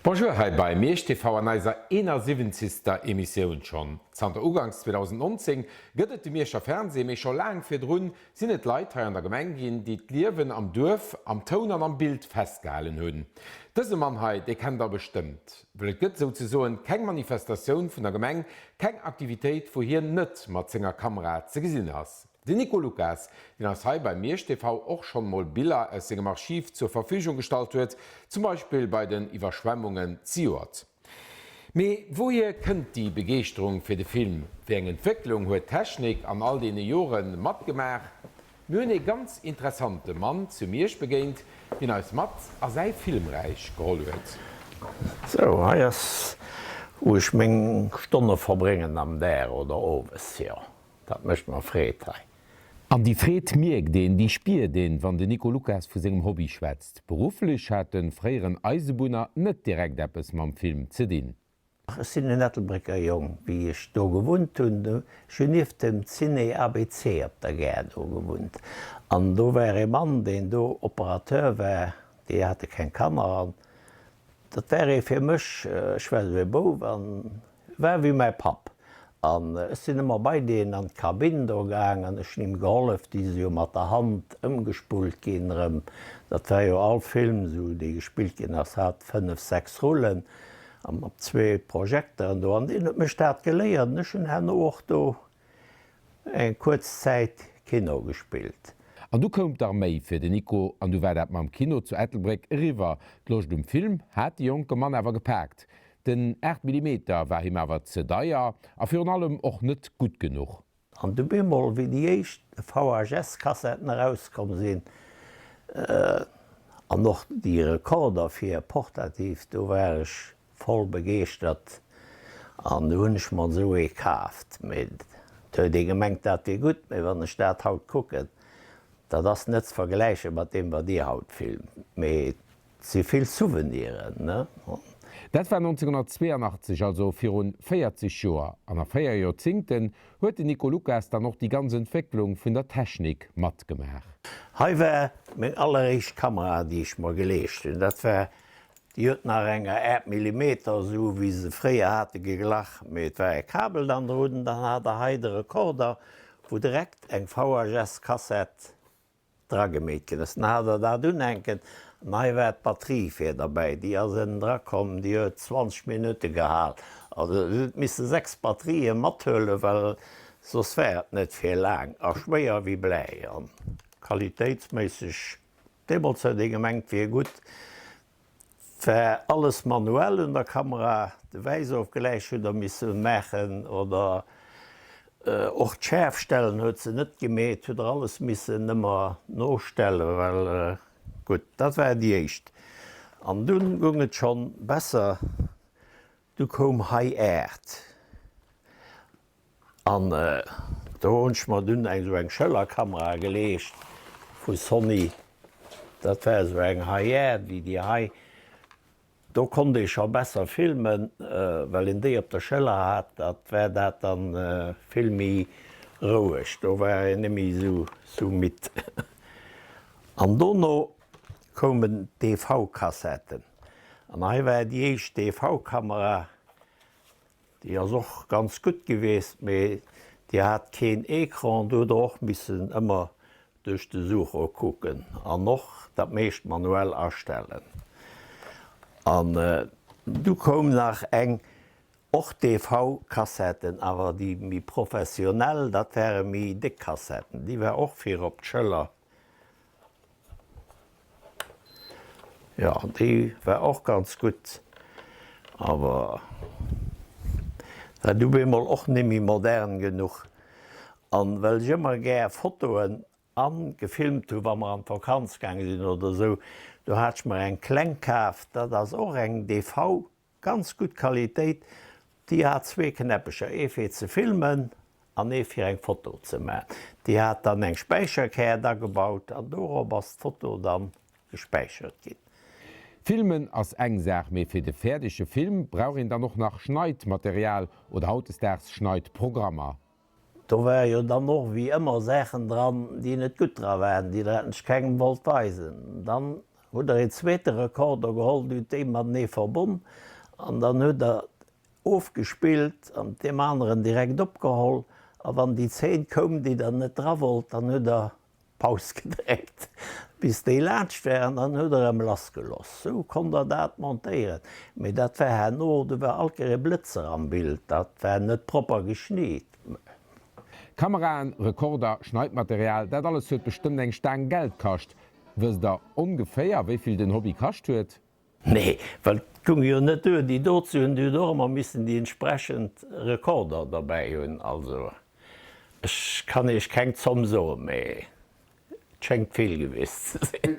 Bonjour hei bei Miersch TV an eiser 71. Emissioun. Schonn zanter uganks 2019 gëtt et de Mierscher Fernseh, mee scho laang virdrun sinn et Leit hei an der Gemeng ginn, déi d'Liewen am Duerf am Toun an am Bild festgehalen hunn. Dëse Mann hei, dee kennt der bestëmmt, well et gëtt souzesoen keng Manifestatioun vun der Gemeng, keng Aktivitéit, wou hien net mat senger Kamera ze gesinn ass. Den Nico Lucas, deen eis hei bei Miersch TV och schonn mol Biller aus sengem Archiv zur Verfügung gestallt huet, zum Beispill bei den Iwwerschwemmungen zejoert. Mee wouhier kënnt déi Begeeschterung fir de Film? Wéi eng Entwécklung huet d'Technik an all deene Jore matgemaach? Mir hunn ee ganz interessante Mann zu Miersch begéint, deen eis mat a säi Filmräich geholl huet. Sou, hei ass wou ech meng Stonne verbréngen am Dag oder owes, jo. Dat mécht mer Freed hei. An déi Freed mierkt een, déi spiert een, wann de Nico Lucas vu sengem Hobby schwätzt. Berufflech hat de fréieren Eisebunner net direkt eppes mam Film ze dinn. Ech sinn en Ettelbrécker Jong. Wéi ech do gewunnt hunn, ech hunn nieft dem Ciné ABC op der Gare do gewunnt. An do war ee Mann, deen do Operateur war, déi hate keng Kanner an dat war ee fir mech, ech war esou ee Bouf an War wéi mäi Papp. An ech sinn ëmmer bei deen an d'Kabinn do gaang an ech hunn him gehollef, déi si jo mat der Hand ëmgespullt ginn erëm. Dat war jo all Film esou, dee gespillt ginn ass, hat fënnef, sechs Rullen a mat zwee Projekteren do. An deen huet mech dat geléiert an ech hunn herno och do Eng kuerz Zäit Kino gespillt. An du koum d'Arméi fir den Nico an du war dat mam Kino zu Ettelbréck eriwwer. D'Loscht um Film hat de jonke Mann awer gepaakt. Den 8 Millimeter war him awer ze deier a virun allem och net gutt genuch. An du bemol, wéi déi éischt VHS-Kassetten erauskomm sinn, an och déi Rekorder fir portativ, do war ech Voll begeeschtert an du hunn ech mer esou ee kaaft. Mee et huet ee gemengt dat wier gutt, mee wann ech dat haut kucken, dat ass net ze vergläiche mat deem wat dir haut filmt. Mee et si vill Souveniren, ne? Dat war 1982, also virun 40 Joer. An a 4 Joerzingten huet den Nico Lucas dann och déi ganz Entwécklung vun der Technik matgemaach. Hei war meng alleréischt Kamera déi ech mer geleescht hunn. Dat war Déi huet nach enger 8 Millimeter, esou wéi se fréier hate, geglach, mee et war e Kabel dann drun. Dann hat der hei de Rekorder, wou direkt eng VHS-Kassett dragemeet ginn ass. Dann hat der dat unhänken an hei war d'Batterie fir derbäi. Déi ass ënnen drakomm, déi huet 20 Minutte gehal. Also et huet misse 6 Batterië mathuelen, well soss war et net fir laang a schwéier wéi Bläi an qualitéitsméisseg Deemools huet ee gemengt wier gutt, war alles manuell un der Kamera, de Wäissofgläich hutt der misse maachen oder och d'Schäerfstellen huet se net gemeet, hutt der alles missen ëmmer nostellen, well gutt, dat war déi éischt. An dunn goung et schonn besser, du koum hei Äert. An do hunn ech mer dunn eng esou eng Schëllerkamera geleescht vu Sony. Dat war esou eng High-End wéi déi hei. Do konnt ee scho besser filmen, well een déi op der Schëller hat. Dat war dat dann vill méi roueg. Do war een net méi esou esou midd. An dono koumen d'DV-Kassetten. An hei war déi éischt DV-Kamera. Déi ass och ganz gutt gewiesst, mee déi hat keen Ecran, do huet der och missen ëmmer duerch de Sucher kucken an och dat meescht manuell astellen. An du koum nach eng, och DV-Kassetten, awer déi méi professionell, dat ware méi déck Kassetten, déi war och fir op d'Schëller. Jo, déi war och ganz gutt, awer war du bemol och nemmi modern genuch. An well ech ëmmer gär Fotoen an gefilmt hu wa mer an d'Vakanz gaange sinn oder sou, do hat ech mer eng kleng kaf, dat ass och eng DV Ganz gutt Qualitéit, déi hat zwee Knäppecher, ee fir ze filmen an ee fir eng Foto ze man. Déi hat dann eng Späicherkaart agebaut an dorop ass d'Foto dann gespäichert ginn. Filmen ass eng Saach, mee fir de fäerdege Film brauch een dann och nach Schneidmaterial oder hautdesdaags Schneidprogrammer. Do ware jo dann och wéi ëmmer Saachen dran, déi net gutt dra waren, déi der endlech kengem wollt weisen. Dann. hutt Der een zweete Rekorder geholl, hutt déi matenee verbonn an dann hutt Der ofgespillt an deem aneren direkt opgeholl a wann déi Zeen koum, déi Der net dra wollt, dann hutt Der Paus gedréckt, bis déi laanscht war an dann hutt Der erëm lassgeloss. Sou konnt Der dat montéieren. Mee dat war herno, do war all Kéier e Blëtzer am Bild, dat war net propper geschnit. Kameraen, Rekorder, Schneidmaterial, dat alles huet bestëmmt eng Staang Geld kascht. Wësst der ongeféier wéivill den Hobby kascht huet? Nee, well et gung jo net duer déi do ze hunn, déi huet och ëmmer missen déi entsprechend Rekorder derbäi hunn. Also ech kann iech keng Zomm soen, mee et schéngt vill gewiescht ze sinn.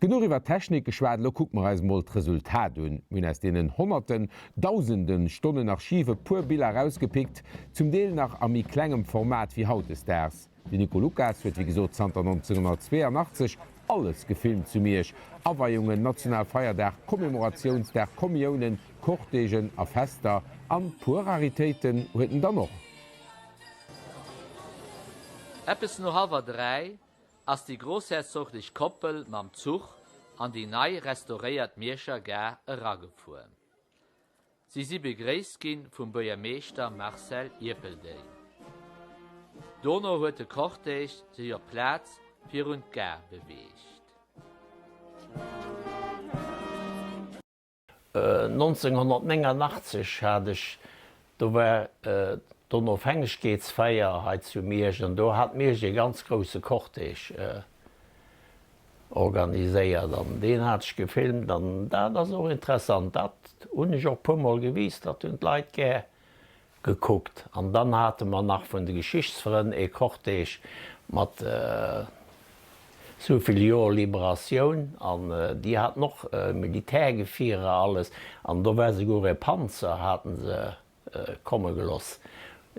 Genuch iwwer d'Technik geschwat, elo kucke mer eis mol d'Resultat un. Mir hunn aus deenen honnerten, dausenden Stonnen Archiv e puer Biller erausgepickt, zum Deel nach a méi klengem Format wéi hautdesdaags. De Nico Lucas huet wéi gesot zanter 1982 alles gefilmt zu Miersch, Aweiungen, Nationalfeierdag, Commemoratiounsdag, Kommiounen, Cortègen a Fester. An puer Raritéiten huet en dann och. Eppes no hallwer 3 ass déi grossherzoglech Koppel mam Zuch an déi nei restauréiert Mierscher Gare eragefuer. Si si begréisst gi vum Buergermeeschter Marcel Ierpeldeng. Dono huet de Cortège sech op d'Plaz virun d'Gare beweegt. 1989 hat ech, do war d'Onofhängegkeetsfeier hei zu Miersch an do hat Miersch ee ganz grousse Cortège organiséiert an deen hat ech gefilmt an dat ass och interessant. Dat hunn ech och e puermol gewis, dat hunn d'Leit gär Gekuckt. An dann hate mer nach vun de Geschichtsfrënn ee Cortège mat souvill Joer Liberatioun an déi haten och Militärgefierer alles an do war souguer ee Panzer haten se komme geloss.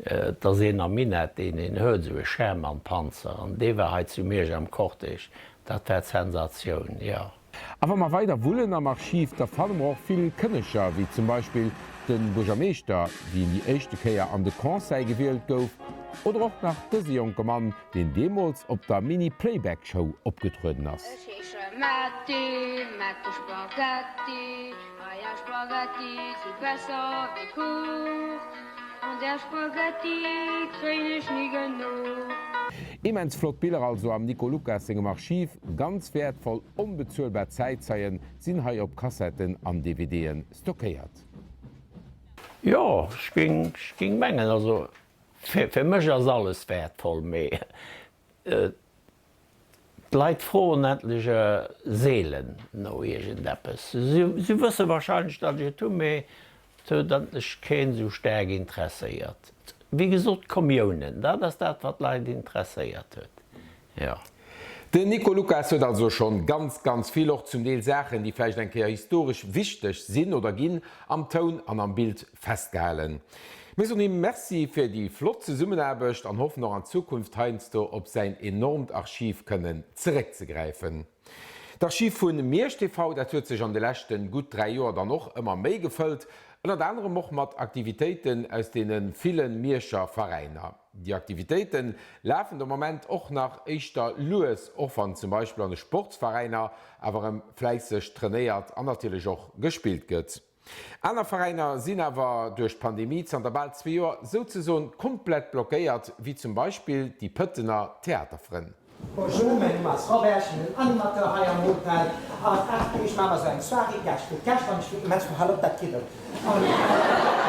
Et ass een am Minett deen een huet, esou e Sherman-Panzer an dee war hei zu Miersch am Cortège. Dat war d'Sensatioun, jo. A wa mer weider wullen am Archiv, da fanne mer och vill Kënneger, wéi zum Beispill de Buergermeeschter, wéi en déi éischte Kéier an de Conseil gewielt gouf, oder och nach dëse jonke Mann, deen deemools op der Mini-Playback-Show opgetrueden ass. Ech heesche Metti, Mette Spaghetti. Eier Spaghetti si besser wéi Kuch, An där Spaghetti kréien ech ni genuch. Immens flott Biller also am Nico Lucas sengem Archiv. Ganz wäertvoll, onbezuelbar Zäitzeien sinn hei op Kassetten an DVDen stockéiert. Jo, ech géing, ech géing mengen, also fir mech ass alles wäertvoll, mee D'Leit froen endlech seelen no iergendeppes. Si wësse wahrscheinlech, datt ech et hunn, mee et huet endlech keen esou staark interesséiert. Wéi gesot, d'Kommiounen, dat ass dat, wat d'Leit interesséiert huet, jo. Den Nico Lucas huet also schonn ganz, ganz vill, och zum Deel Saachen, déi vläicht eng Kéier historesch wichteg sinn oder ginn, am Toun an am Bild festgehalen. Mir soen him Merci fir déi flott Zesummenaarbecht an hoffen och an Zukunft heiansdo op säin enormt Archiv kënnen zeréckzegräifen. D'Archiv vu Miersch TV, dat huet sech an de leschte gutt 3 Joer dann och ëmmer méi gefëllt, ënnert anerem och mat Aktivitéiten aus deene ville Mierscher Veräiner. Déi Aktivitéite lafen de Moment och nach éischter lues, och wann zum Beispill an de Sportsveräiner awer erëm fläisseg trainéiert an natierlech och gespillt gëtt. Aner Veräiner sinn awer duerch d'Pandemie zanter bal zwee Joer souzesoen komplett blockéiert, wéi zum Beispill déi Pëttener Theaterfrënn. Bonjour, mäin Numm ass Robert, ech sinn den Animateur hei am Hotel. An 8 Deeg maache mer esou eng Soirée Gäscht fir d'Gäscht an ech wëll, Hal op, dat kiddelt. An ech wëll.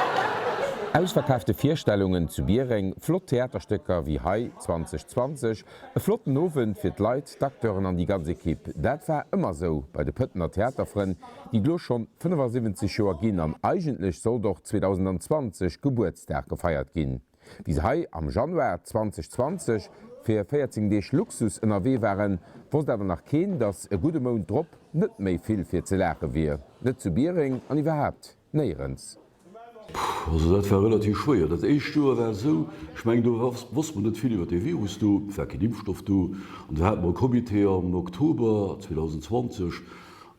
Ausverkaafte Virstellungen zu Biereng, flott Theaterstécker wéi hei 2020, e flotten Owend fir d'Leit, d'Acteuren an déi ganz Ekipp. Dat war ëmmer esou bei de Pëttener Theaterfrënn, déi et elo schonn 75 Joer ginn an eigentlech sollt och 2020 Gebuertsdag gefeiert ginn. Wéi se hei am Januar 2020 fir 14 Deeg Luxus ënnerwee waren, wosst awer nach keen, datt e gudde Mount drop net méi vill fir ze laache wier, net zu Biereng an iwwerhaapt néierens. Also dat war relativ schwéier. Dat éischt Joer war esou, ech mengen do wosste mer net vill iwwer dee Virus do, et war keen Impfstoff do an do hate mer e Comité am Oktober 2020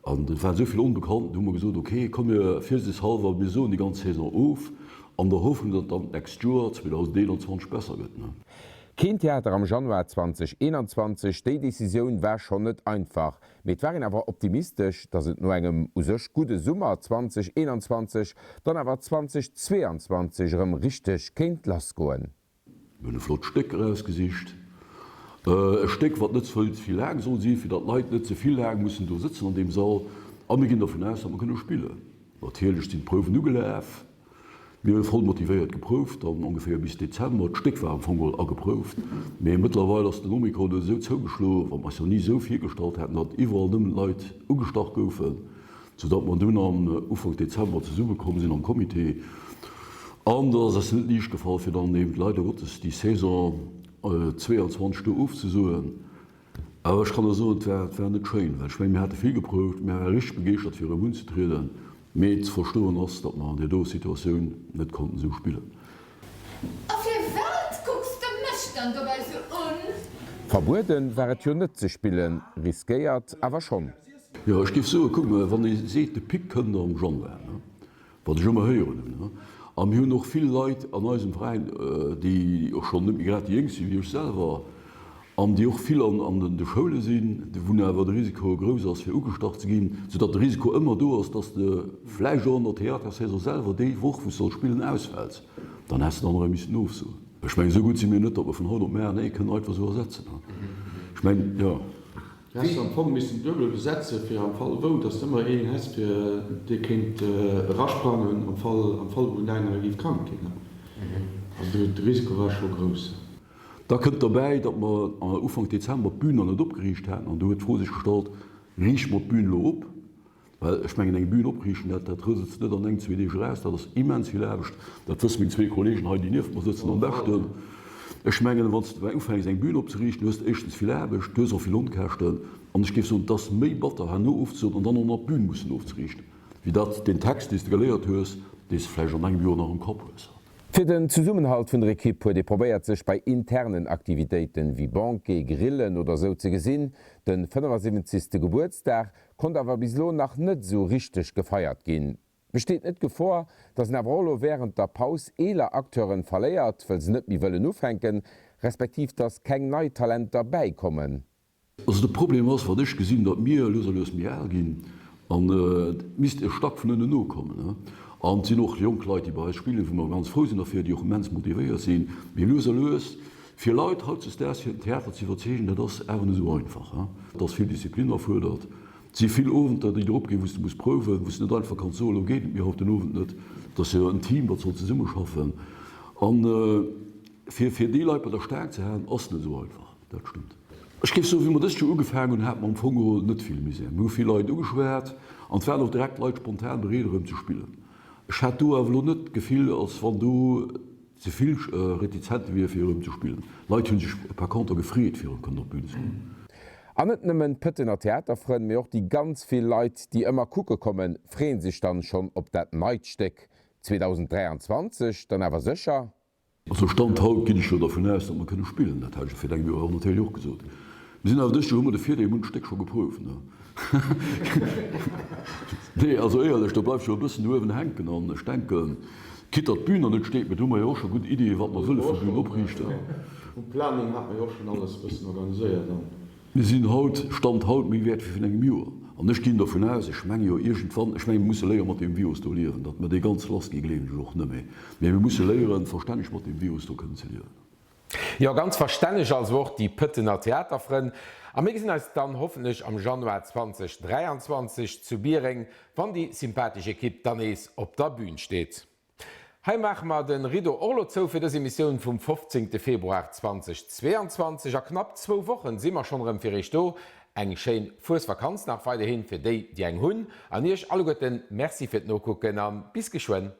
an et waren esou vill Onbekannten, do hu mer gesot, ok komm mir virsiichtshallwer, mir soen déi ganz Saison of an der Hoffnung, datt et dann d'nächst Joer 2021 besser gëtt. Keen Theater am Januar 2021, déi Decisioun war schonn net einfach, mee et war een awer optimistesch, datt et no engem u sech gudde Summer 2021 dann awer 2022 erëm richteg kéint lassgoen. Mir hunn e flott Stéck erausgesicht, e Stéck, wat net ze vill laang soll sinn, fir datt d'Leit net ze vill laang mussen do sëtzen an deem Sall. A mir ginn dervun aus, datt mer kënne spillen. Natierlech sinn d'Prouwen ugelaf. Mir hu voll motivéiert geprouft, dann ongeféier bis Dezember. D'Stéck war am Fong geholl ageprouft, mee mëttlerweil ass den Omikron esou zougeschloen, wat mer eis jo ni esou virgestallt haten, datt iwwerall nëmmen d'Leit ugestach goufen, soudatt mer dunn am Ufank Dezember zesummekomm sinn am Comité. An dat ass eis net liicht gefall, fir dann eben leider Gottes déi Saison 22 do ofzesoen. Awer ech kann der soen, et war, et war net schéin, well ech mengen, mir hate vill geprouft, mir ware richteg begeeschtert fir erëm unzetrieden, mee ze verstoen ass, datt mer an där doe Situatioun net konnten esou spillen. A firwat kucks de mech dann dobäi sou un? Verbueden war et jo net ze spillen, riskéiert awer schonn. Jo, ech géif soen, kuck mol, wann ee seet, de Pic kënnt am Januar, ne? Wat ech ëmmer héieren hunn. A mir hunn och vill Leit an eisem Veräin, déi och schonn net méi grad déi Jéngst sinn, wéi ech selwer, an déi och vill an de Schoule sinn, wou awer de Risiko grouss ass, fir ugestach ze ginn, soudatt de Risiko ëmmer do ass, dass de vläicht och an der Theatersaison selwer déi Woch, wou s de solls spillen, ausfäls. Dann häss de dann erëm missen ofsoen. Ech mengen, esou gutt si mir net, datt mer vun haut op mar een kënnen einfach esou ersetzen. Ech mengen, jo. Du häss am Fong missen duebel besetzen, fir am Fall wou, dass de ëmmer een häss fir dee kéint erasprangen am Fall, am Fall wou en anere géif krank ginn. Also de Risiko war scho grouss. Da kënnt derbäi, datt mer Ufank Dezember d'Bün nach net opgeriicht haten an do huet d'Fro sech gestallt, Riichte mer d'Bün elo op? Well ech mengen, eng Bühn opriichten, dat, dat rëselt net an eng, zwee Deeg eraus. Dat ass immens vill Aarbecht. Dat wësse meng zwee Kollegen hei, déi nieft mer sëtzen, am beschten. Ech mengen, wann s de ufänks, eng Bühn opzeriichten, hues de éischtens vill Aarbecht, du hues och vill Onkäschten. An ech géif soen, et ass méi batter, herno ofzesoen an dann och nach d'Bühn mussen ofzeriichten, wéi datt deen Text, dee s de geléiert hues, dee s de vläicht an engem Joer nach am Kapp hues. Fir den Zesummenhalt vun der Ekipp huet ee probéiert sech bei internen Aktivitéiten wéi Banquet, Grillen oder sou ze gesinn. Den 75. Gebuertsdag konnt awer bis elo nach net esou richteg gefeiert ginn. Besteet net d'Gefor, datt een awer och elo wärend der Paus eeler Acteuren verléiert, wëll se net méi wëllen ufänken, respektiv datt keng nei Talenter bäikommen? Also de Problem ass, wat ech gesinn, datt mir lues a lues méi al ginn an et misst e Stack vun ënnen nokommen. An et sinn och jonk Leit, déi bei eis spillen, wou mer ganz frou sinn derfir, déi och immens motivéiert sinn. Mee lues a lues, fir Leit hautzesdaags fir den Theater ze iwwerzeegen, dat ass awer net esou einfach. Et ass vill Disziplin erfuerdert. Et si vill Owenter, déi drop ginn, wou s de muss prouwen, wou s de net einfach kanns soen, elo geet et mir haut den Owend net. Et ass jo en Team, wat soll zesummeschaffen. An fir déi Leit bei der Staang ze halen, ass net esou einfach. Dat stëmmt. Ech géif soen, wéi mer dëst Joer ugefaangen hunn, hate mer am Fong geholl net vill Misär. Mir hu vill Leit ugeschwat an et waren och direkt Leit spontan bereet erëm ze spillen. Ech hat do awer elo net d'Gefill, als wann do ze vill Retizente wiere fir erëm ze spillen. Leit hu sech par conter gefreet fir erëm kënnen op d'Bün ze goen. An net nëmmen d'Pëttener Theaterfrënn, mee och déi ganz vill Leit, déi ëmmer kucke kommen, freeën sech dann schonn op dat neit Stéck 2023 dann awer sécher. Also Stand haut ginn ech jo dervun aus, datt mer kënne spillen. Dat hat ech jo virun engem Joer och natierlech och gesot. Mir sinn awer dëst Joer hu mer de Virdeel, mir hunn d'Stéck scho geprouft, ne? Nee, also éierlech, do bleift jo e bëssen uewen hänken. An ech denken, quitte datt d'Bün nach net steet, mee do hu mer jo och scho gutt Iddien, wat mer wëlle vun Bühn opriichten. Vum Planning hat mer jo och schonn alles e bëssen organiséiert an. Mir sinn haut, Stand haut, méi wäert wéi virun engem Joer. An ech ginn dervun aus, ech menge jo iergendwann, ech menge mir musse léiere mat deem Virus do liewen. Datt mer dee ganz lass gi gleewen ech och net méi. Mee mir musse léieren, verstänneg mat deem Virus do kënnen ze liewen. Jo, ganz verstänneg also och déi Pëttener Theaterfrënn. A mir gesinn eis dann hoffentlech am Januar 2023 zu Biereng, wann déi sympathesch Ekipp dann nees op der Bühn steet. Hei maache mer den Rideau och elo zou fir dës Emissioun vum 15 Februar 2022. A knapp zwou Wochen si mer schonn erëm fir iech do. Eng schéin Fuesvakanz nach weiderhin fir déi, déi eng hunn. An iech alleguerten Merci fir d'Nokucken an bis geschwënn.